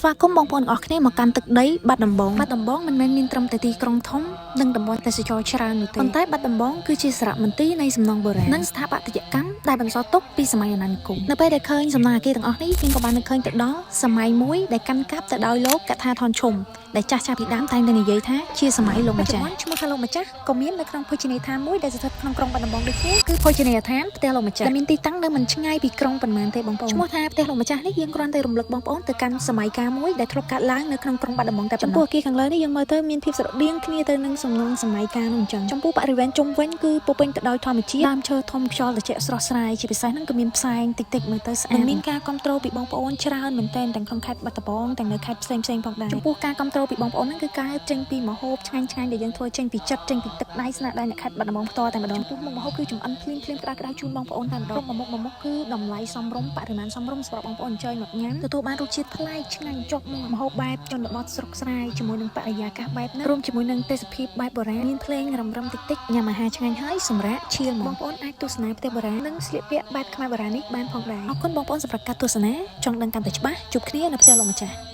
ស្វាគមន៍បងប្អូនទាំងអស់គ្នាមកកាន់ទឹកដីបាត់ដំបងបាត់ដំបងមិនមែនមានត្រឹមតែទីក្រុងធំនិងតំបន់ទេសចរច្រើននោះទេប៉ុន្តែបាត់ដំបងគឺជាសារមន្ទីរនៃសំណង់បុរាណនិងស្ថាបត្យកម្មដែលបន្សល់ទុកពីសម័យអាណានិគមនៅពេលដែលឃើញសំណង់អគារទាំងអស់នេះយើងក៏បាននឹកឃើញទៅដល់សម័យមួយដែលកាន់កាប់ទៅដោយលោកកថាថនឈុំដែលចាស់ចាស់ពីដើមតែងតែនិយាយថាជាសម័យលោកម្ចាស់ឈ្មោះថាលោកម្ចាស់ក៏មាននៅក្នុងភោជនីយដ្ឋានមួយដែលស្ថិតក្នុងក្រុងបាត់ដំបងដូចគ្នាគឺភោជនីយដ្ឋានផ្ទះលោកម្ចាស់ដែលមានទីតាំងនៅមិនឆ្ងាយពីក្រុងប៉ុន្មានទេបងប្អូនឈ្មោះថាផ្ទះលោកម្ចាស់នេះយើងគ្រាន់តែរំលឹកបងប្អូនទៅកាន់សម័យកាលមួយដែលធ្លាប់កើតឡើងនៅក្នុងក្រុងបាត់ដំបងតែប៉ុណ្ណោះចំពោះអគារខាងលើនេះយើងមើលទៅមានភាពស្រដៀងគ្នាទៅនឹងសំណង់សម័យកាលនោះអញ្ចឹងចំពោះបរិវេណជុំវិញគឺពោរពេញទៅដោយធម្មជាតិដើមឈើធំខ្យល់ត្រជាក់ស្រស់ស្រាយជាពិសេសហ្នឹងក៏មានផ្សែងតិចតិចមើលទៅស្អាតនិងមានការគ្រប់គ្រងពីបងប្អូនច្រើនមែនទែនទាំងក្នុងខេត្តបាត់ដំបងទាំងនៅខេត្តផ្សេងផ្សេងៗផងដែរចំពោះការគ្រប់គ្រងពីបងប្អូនហ្នឹងគឺកើតចេញពីម្ហូបឆ្ងាញ់ឆ្ងាញ់ដែលយើងធ្វើចេញពីចិត្តចេញពីទឹកដៃស្នាដៃអ្នកខេត្តបាត់ដំបងផ្ទាល់តែម្ដងចំពោះមុខម្ហូបគឺចំអិនភ្លាមភ្លាមក្តៅក្តៅជូនបងប្អូនតែម្ដងគ្រប់មួយមុខមួយមុខគឺតម្លៃសមរម្យបរិមាណសមរម្យសម្រាប់បងប្អូនអញ្ជើញមកញ៉ាំទទួលបានរសជាតិប្លែកឆ្ងាញ់ជាប់មាត់ម្ហូបបែបជនបទស្រុកស្រែជាមួយនឹងបរិយាកាសបែបហ្នឹងរួមជាមួយនឹងទេសភាពបែបបុរាណមានភ្លេងរំរឹមតិចតិចញ៉ាំអាហារឆ្ងាញ់ហើយសម្រាប់ឈៀលមកបងប្អូនអាចទស្សនាផ្ទះបុរាណនិងស្លៀកពាក់បែបខ្មែរបុរាណនេះបានផងដែរអរគុណបងប្អូនសម្រាប់ការទស្សនាចង់ដឹងកាន់តែច្បាស់ជួបគ្នានៅផ្ទះលោកម្ចាស់។